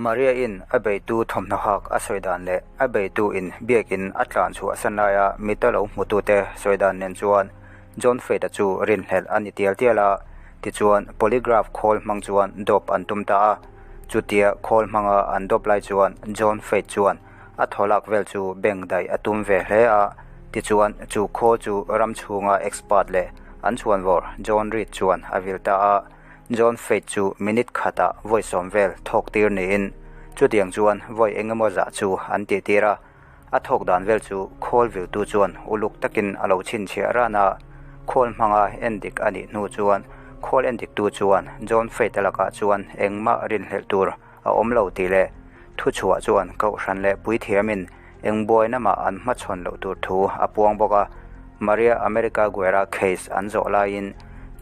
Maria-in a beitu thawmhnaw hak a sawi dan leh a beitu in biakin a tlan chhuahsan laia mita lo hmutute sawi dan nen chuan John Faith-a chu rinhlelh a ni tial tial a, tichuan polygraph khawl hmang chuan dawp an tum ta a. Chutia khawl hmanga an dawp lai chuan John Faith chuan a thawlak vel chu bank daih a tum ve hle a, tichuan chu khawl chu ram chhunga expert leh an chhuanvawr John Reid chuan a vil ta a. John Faith chu minute khatah vawi sawm vel thawk tir niin chutiang chuan vawi eng emaw zah chu an tih tir a, a thawk dan vel chu khawl viltu chuan uluk takin a lo chhinchhiah ran a, khawl hmanga endik a nih hnu chuan khawl endiktu chuan John Faith-a lakah chuan engmah rinhlelh tur a awm lo tih leh thuchhuah chuan kohhran leh puithiamin eng buaina mah an hmachhawn loh tur thu a puang bawk a. Maria America Guerra case an zawh laiin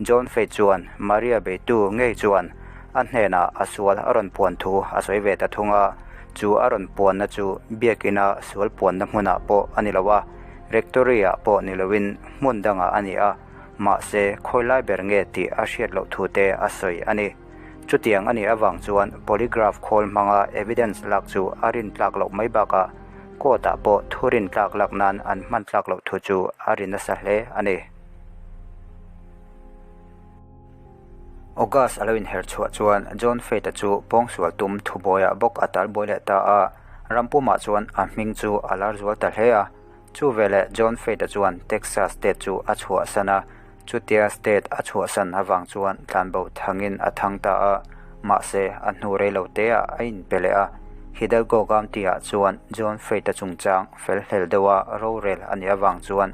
John Faith chuan Maria beitu ngei chuan a hnenah a sual a rawn puan thu a sawi ve ta thung a, chu a rawn puanna chu biakina sual puanna hmunah pawh a ni lo a, rectory-ah pawh ni loin hmun dangah a ni a, mahse khawilai ber nge tih a hriat loh thu te a sawi a ni. Chutiang a nih avang chuan polygraph khawl hmanga evidence lak chu a rin tlak loh mai bakah court ah pawh thu rin tlak lak nan an hman tlak loh thu chu a ri nasa hle a ni. August a lo inher chhuah chuan John Faith-a chu pawngsual tum thubawiah bawk a talbuai leh ta a, rampumah chuan a hming chu a lar zual ta hle a. Chu veleh John Faith-a chuan Texas state chu a chhuahsan a, chutia state a chhuahsan avang chuan tlanbo thangin a thang ta a, mahse a hnu rei lo teah a inpe leh a. Hidalgo County-ah chuan John Faith-a chungchang fel hlel deuha rorel a nih avang chuan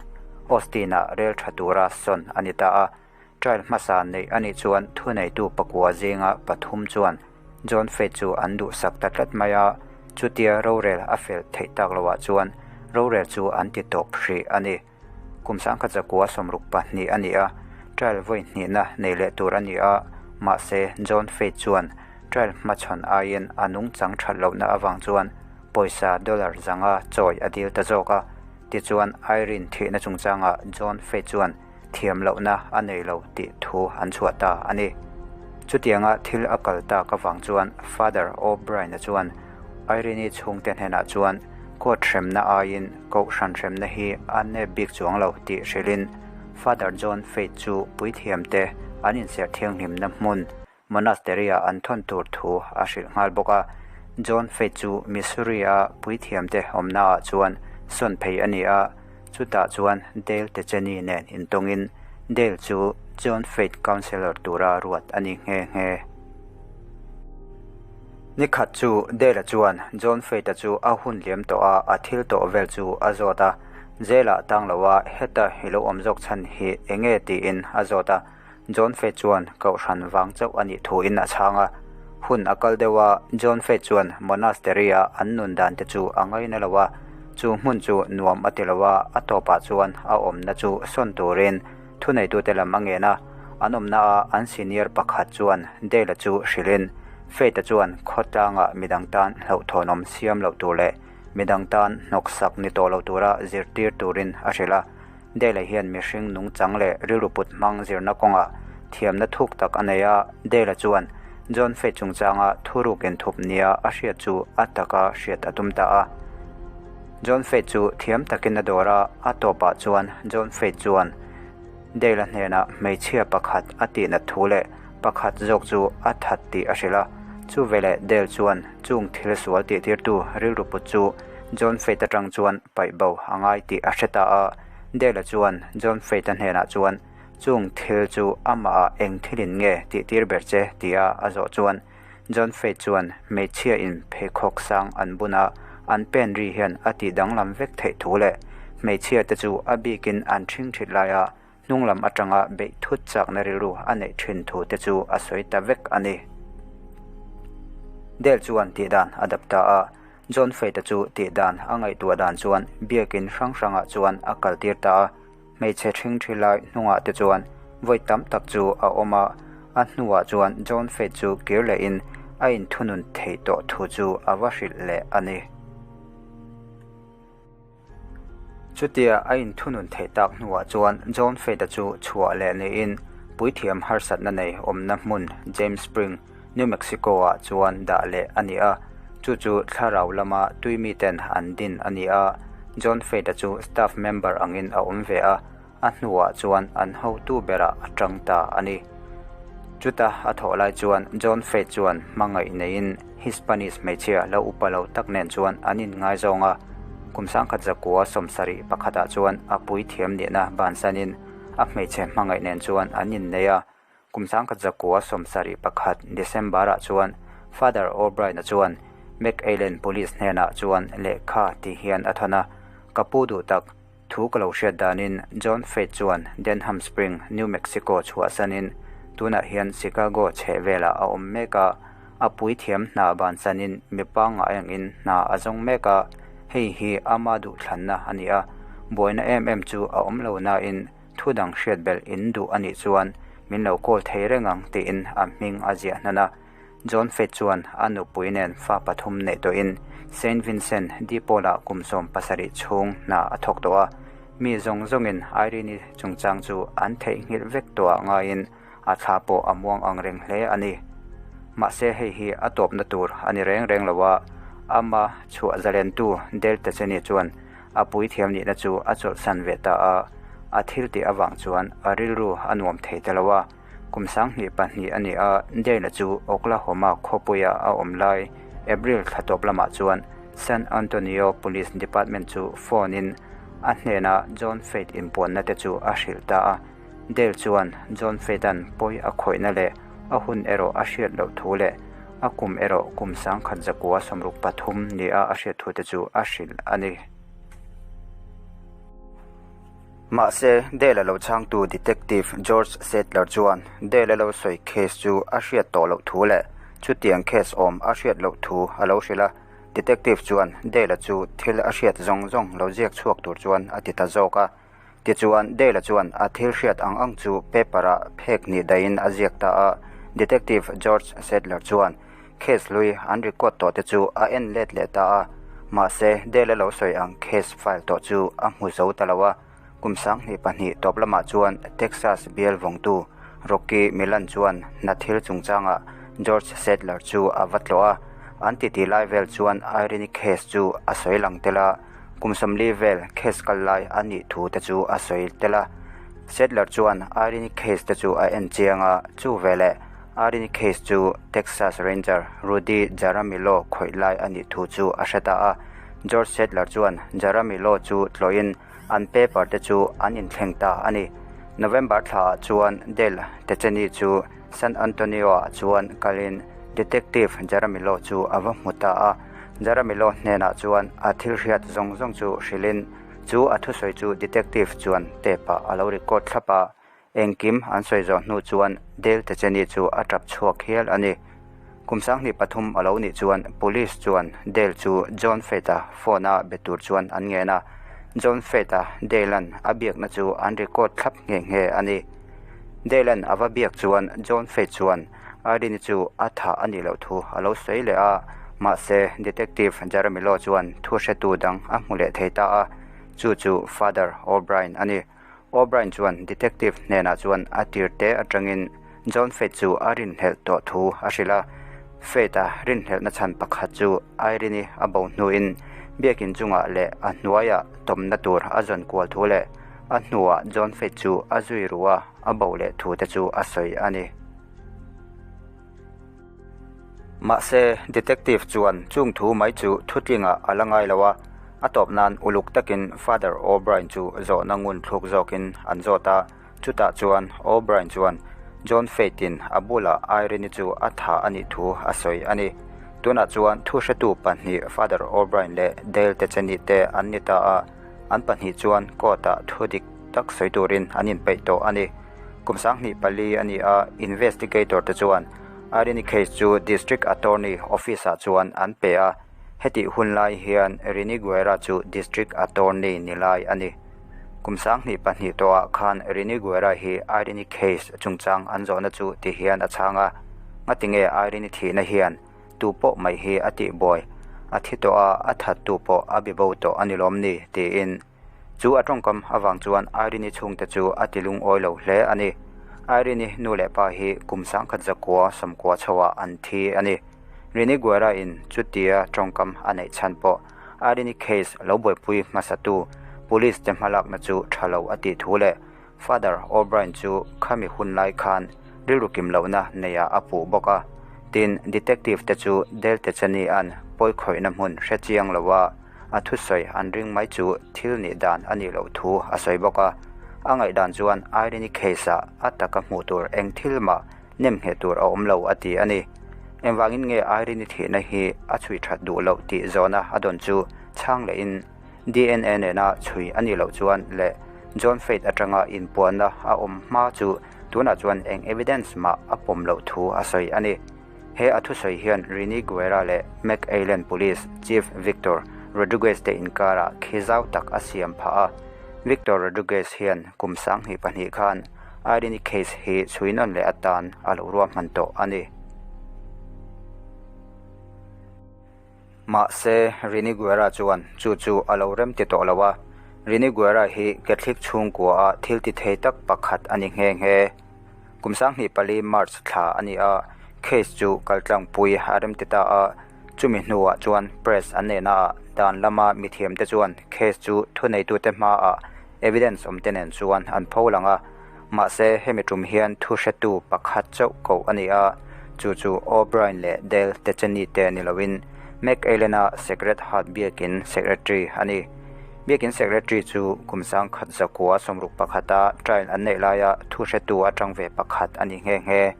Austin-ah rel tha tura sawn a ni ta a. Trial hmasa neih a nih chuan thuneitu pakua zinga pathum chuan John Faith chu an duhsak ta tlat mai a, chutia rorel a fel theih tak loah chuan rorel chu an ti tawp hrih a ni. Kum sangkhat zakua 62 a ni a, trial vawi hnihna nei leh tur a ni a, mahse John Faith chuan trial hmachhawn aiin a nungchang that lohna avang chuan pawisa dollar zanga chawi a dil ta zawk a, tichuan Irene thihna chungchangah John Faith chuan thiam lohna a nei lo tih thu an chhuah ta a ni. Chutianga thil a kal tak avang chuan Father O'Brien-a chuan Irene-i chhungte hnenah chuan court hremna aiin kohhran hremna hi a nep bik chuang lo tih hrilhin Father John Faith chu puithiamte an inserh thianghlimna hmun Monastery-ah an thawn tur thu a hrilh nghal bawk a. John Faith chu Missouri-a puithiamte awmnaah chuan sawn phei a ni a, chutah chuan Dale Techeni nen intawngin Dale chu John Faith Counselor tura ruat a ni nghe nghe. Ni khat chu Dale-a chuan John Faith-a chu a hun liam tawh a, a thil tawh vel chu a zawt a. Jail-ah tang lo a, heta i lo awm zawk chhan hi enge tiin a zawt a. John Faith chuan kohhran vang chauh a nih thuin a chhang a. Hun a kal deuh a, John Faith chuan monastery-a an nun dan te chu a ngaina lo a, chu hmun chu nuam a ti lo a, a tawpah chuan a awmna chu sawn turin thuneitute lam a ngen a. An awmna a an senior pakhat chuan Dale-a chu hrilhin, Faith-a chuan khawtlangah midang tan hlauhthawnawm siam loh tur leh midang tan hnawksak ni tawh lo tura zirtir turin a hrilh a. Dale hian mihring nungchang leh rilru put hmang zirna kawngah thiamna thuk tak a nei a, Dale chuan John Faith chungchanga thuruk inthup nia a hriat chu a taka hriat a tum ta a. John Faith chu thiam takin a dawr a, a tawpah chuan John Faith chuan Dale hnenah hmeichhia pakhat a tihnat thu leh pakhat zawk chu a that tih a hrilh a. Chu veleh Dale chuan chung thil sual tihtirtu rilru put chu John Faith atang chuan paih bo a ngai tih a hre ta a, Dale-a chuan John Faith-a hnenah chuan chung thil chu amah ah eng thilin nge tih tir ber che tia a zawh chuan John Faith chuan hmeichhia in pheikhawk sang an bun a, an pen ri hian a tih danglam vek theih thu leh hmeichhia te chu a bikin an ṭhing ṭhit laia hnung lam atanga beih thut chakna rilru a neih thin thu te chu a sawi ta vek a ni. Dale chuan tih dan a dap ta a, John Faith-a chu tih dan a ngaihtuah dan chuan biakin hrang hrangah chuan a kal tir ta a, hmeichhe ṭhing ṭhi lai hnungah te chuan vawi tam tak chu a awm a, a hnuah chuan John Faith chu kir lehin a inthunun theih tawh thu chu a va hrilh leh a ni. Chutia a inthunun theih tak hnuah chuan John Faith-a chu chhuah leh niin puithiam harsatna nei awmna hmun James Spring, New Mexico-ah chuan dah leh a ni a. Chu chu thlarau lama tui miten an din a ni a, John Faith-a chu staff member angin a awm ve a, a hnuah chuan an hotu berah a tang ta a ni. Chuta a thawh lai chuan John Faith chuan hmangaih neiin Hispanish hmeichhia lo upa lo tak nen chuan an inngaizawng a, kum sangkhat zakua 71 pakhatah chuan a puithiam nihna bansanin a hmeichhe hmangaih nen chuan an innei a, Kum 1971 December-ah chuan Father O'Brien-a chuan McAllen Police hnenah chuan lehkha ti hian a thawn a, Ka pu duh tak, thu ka lo hriat danin John Faith chuan Denham Spring, New Mexico chhuahsanin tunah hian Chicago chheh velah a awm mek a, a puithiam hna bansanin mi pangngai angin hna a zawng mek a, hei hi ama duhthlanna a ni a, buaina em em chu a awm lo nain Thu dang hriat belh in duh a nih chuan min lo call thei reng ang tiin a hming a ziah hnan a. John Faith chuan a nupui nen fa pathum neih tawhin Saint Vincent de Paul-ah kum 17 chhung hna a thawk tawh a. Mi zawng zawngin Irene-i chungchang chu an theihnghilh vek tawhah ngaiin a thla pawh a muang ang reng hle a ni. Mahse hei hi a tawpna tur a ni reng reng lo a, ama chhuah zalentu Dale Tacheni chuan a puithiam nihna chu a chawlhsan ve ta a, a thil tih avang chuan a rilru a nuam thei ta lo a. Kum 22 a ni a, Dale-a chu Oklahoma khawpuia a awm lai April thla tawp lamah chuan San Antonio Police Department chu phone-in a hnena John Faith inpuanna te chu a hrilh ta a. Dale chuan John Faith-a'n pawi a khawihna leh a hun erawh a hriat loh thu leh a kum erawh kum 1963 nia a hriat thu te chu a hrilh a ni. Mahse, Dale-a lo chhangtu Detective George Sattler chuan Dale-a lo sawi case chu a hriat tawh loh thu leh chutiang case awm a hriat loh thu a lo hrilh a. Detective chuan Dale-a chu thil a hriat zawng zawng lo ziak chhuak tur chuan a ti ta zawk a. Tichuan, Dale-a chuan a thil hriat ang ang chu paper-ah phek hnih dahin a ziak ta a. Detective George Sattler chuan case hlui an record tawh te chu a en let leh ta a. Mahse, Dale-a lo sawi ang case file tawh chu a hmu zo ta lo a. Kum 22 tawp lamah chuan Texas bial vawngtu Rocky Milan chuan hna thil chungchangah George Sattler chu a va tlawh a. An titi lai vel chuan Irene case chu a sawi lang tel a. Kum 40 vel case kal lai a nih thu te chu a sawi tel a. Sattler chuan Irene case te chu a en chiang a, chu veleh Irene case chu Texas Ranger Rudy Jaramillo khawih lai a nih thu chu a hre ta a. George Sattler chuan Jaramillo chu tlawhin an paper te chu an inthleng ta a ni. November thlaah chuan Dale Tacheny chu San Antonio-ah chuan kalin Detective Jaramillo chu a va hmu ta a. Jaramillo hnenah chuan a thil hriat zawng zawng chu hrilhin chu a thusawi chu Detective chuan tape-ah a lo record thlap a. Engkim an sawi zawh hnu chuan Dale Tacheny chu a tap chhuak hial a ni. Kum 23 a lo nih chuan Police chuan Dale chu John Faith-a phone-a be tur chuan an ngen a. John Faith-a Dale-a'n a biakna chu an record thlap nghe nghe a ni. Dale-a'n a va biak chuan John Faith chuan Irene-i chu a thah a nih loh thu a lo sawi leh a, mahse Detective Jaramillo chuan thu hretu dang a hmu leh thei ta a, chu chu Father O'Brien a ni. O'Brien chuan Detective hnenah chuan a tir te atangin John Faith chu a rinhlelh tawh thu a hrilh a. Faith-a rinhlelhna chhan pakhat chu Irene-i a bo hnuin biakin chungah leh a hnuaiah tawmna tur a zawn kual thu leh a hnuah John Faith chu a zui ru a, a bo leh thu te chu a sawi a ni. Mahse, Detective chuan chung thu mai chu thutlingah a la ngai lo a, a tawp nan uluk takin Father O'Brien chu zawhna ngun thluk zawkin an zawt a, chutah chuan O'Brien chuan John Faith-in a bulah Irene-i chu a tha a nih thu a sawi a ni. Tunah chuan thu hretu pahnih Father O'Brien leh Dale Tacheny te an ni ta a, an pahnih chuan court-ah thu dik tak sawi turin an inpeih tawh a ni. Kum 24 a ni a, investigator te chuan Irene case chu District Attorney Office-ah chuan an pe a, hetih hun lai hian Rini Guerra chu District Attorney ni lai a ni. Kum 22 tawhah khan Rini Guerra hi Irene case chungchang an zawhna chu ti hian a chhang a, ngatinge Irene thihna hian tu pawh mai hi a tihbuai, a thi tawh a, a thattu pawh a bibo tawh a ni lawm ni? tiin. Chu a tawngkam avang chuan Irene-i chhungte chu a ti lungawi lo hle a ni. Irene-i nu leh pa hi kum 1990 chhoah an thi a ni. Rini Guerra in chutia tawngkam a neih chhan pawh Irene-i case lo buaipui hmasatu police te hmalakna chu tha lo a tih thu leh Father O'Brien chu khami hun lai khan rilru kim lohna neiah a puh bawk a. Tin, detective te chu Del Techani-a'n pawi khawihna hmun hre chiang loa a thusawi an ring mai chu thil nih dan a nih loh thu a sawi bawk a. A ngaihdan chuan Irene-i case-ah a taka hmuh tur eng thil mah nem ngheh tur a awm lo a ti a ni. Engvangin nge Irene-i thihna hi a chhui that duh loh tih zawhna a dawn chu chhang lehin DNA nena chhui a nih loh chuan leh John Faith atanga inpuanna a awm hma chu tunah chuan eng evidence mah a pawm loh thu a sawi a ni. He a thusawi hian Rini Guerra leh McAllen Police Chief Victor Rodriguez te inkarah khi zau tak a siam phah a. Victor Rodriguez hian kum 22 khan Irene-i case hi chhui nawn leh atan a lo ruahman tawh a ni. Mahse, Rini Guerra chuan chu chu a lo rem ti tawh lo a. Rini Guerra hi Catholic chhungkua a thil ti thei tak pakhat a ni nghe nghe. Kum 24 March thla a ni a, case chu kaltlangpui a rem ti ta a. Chumi hnuah chuan press an neihna ah dan lama mithiam te chuan case chu thuneitute hmaah evidence awm te nen chuan an pho lang a. Mahse, hemi tum hian thu hretu pakhat chauh koh a ni a, chu chu O'Brien leh Dale Techeni te ni loin McAllen-a Sacred Heart biakin secretary a ni. Biakin secretary chu kum 1961-a trial an neih laia thu hretu atang ve pakhat a ni nghe nghe.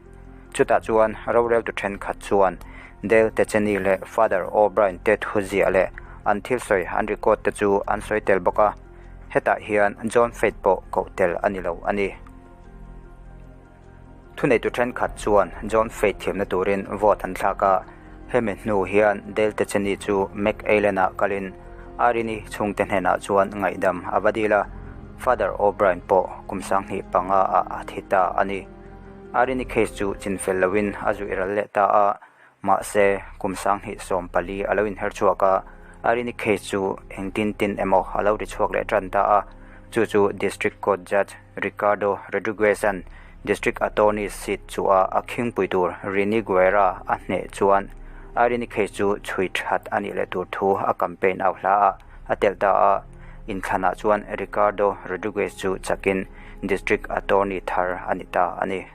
Chutah chuan roreltu thenkhat chuan Dale Techeni leh Father O'Brien te thu ziah leh an thil sawi an record te chu an sawi tel bawk a. Hetah hian John Faith pawh koh tel a ni lo a ni. Thuneitu thenkhat chuan John Faith thiamna turin vote an thlak a, hemi hnu hian Dale Techeni chu McAllen-ah kalin Irene-i chhungte hnenah chuan ngaihdam a va dil a, Father O'Brien pawh kum 25-ah a thi ta a ni. Irene-i case chu chinfel loin a zuih ral leh ta a, Mahse, kum 2014 a lo inher chhuak a, Irene-i case chu engtin tin emaw a lo ri chhuak leh tan ta a, chu chu District Court Judge Ricardo Rodriguez-a'n District Attorney seat chu a a khingpui tur Rini Guerra a hneh chuan Irene-i case chu chhui that a nih leh tur thu a campaign au hla a a telh ta a, inthlanah chuan Ricardo Rodriguez chu chakin District Attorney thar a ni ta a ni.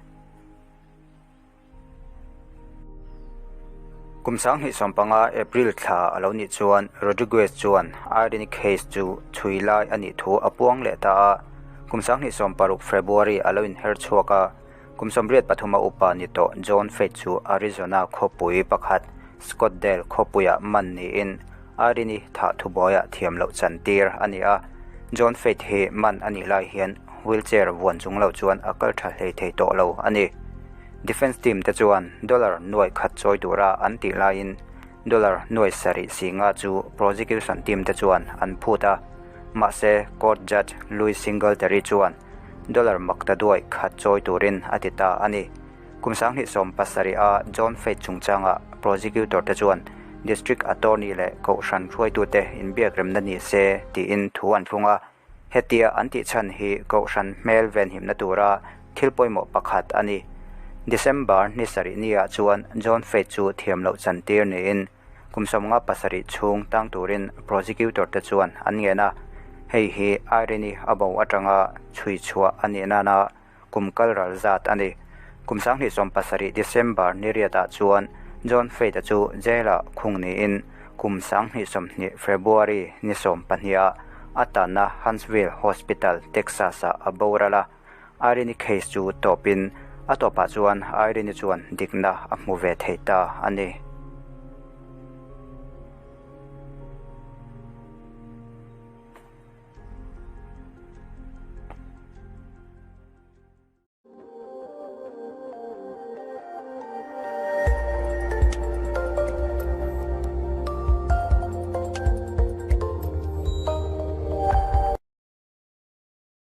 Kum 2015 April thla a lo nih chuan Rodriguez chuan Irene case chu chhui lai a nih thu a puang leh ta a. Kum 2016 February a lo inher chhuak a, kum 83 a upa ni tawh John Faith chu Arizona khawpui pakhat Scottsdale khawpuiah man niin Irene-i thah thubuaiah thiam loh chantir a ni a. John Faith hi man a nih lai hian wheelchair vuan chung lo chuan a kal tha hlei thei tawh lo a ni. Defence team te chuan dollar nuai khat chawi tura an tih laiin dollar nuai sarih si nga chu prosecution team te chuan an phut a. Mahse, court judge Louis Singletary chuan dollar makta duai khat chawi turin a ti ta a ni. Kum 2017 a John Faith chungchanga prosecutor te chuan district attorney leh kohhran hruaitute inbiak remna ni se tiin thu an thlung a. Hetia an tih chhan hi kohhran hmel venhimna tura thil pawimawh pakhat a ni. December ni sarih niah chuan John Faith chu thiam loh chantir niin kum 57 chhung tang turin prosecutor te chuan an ngen a. Hei hi Irene-i a bo atanga chhui chhuah a nih nana kum kal ral zat a ni. Kum 2017 December ni riatah chuan John Faith-a chu jail-ah khung niin kum 2020 February ni 12-ah a tanna Huntsville Hospital, Texas-ah a boral a. Irene-i case chu tawpin a tawpah chuan Irene-i chuan dikna a hmu ve thei ta a ni.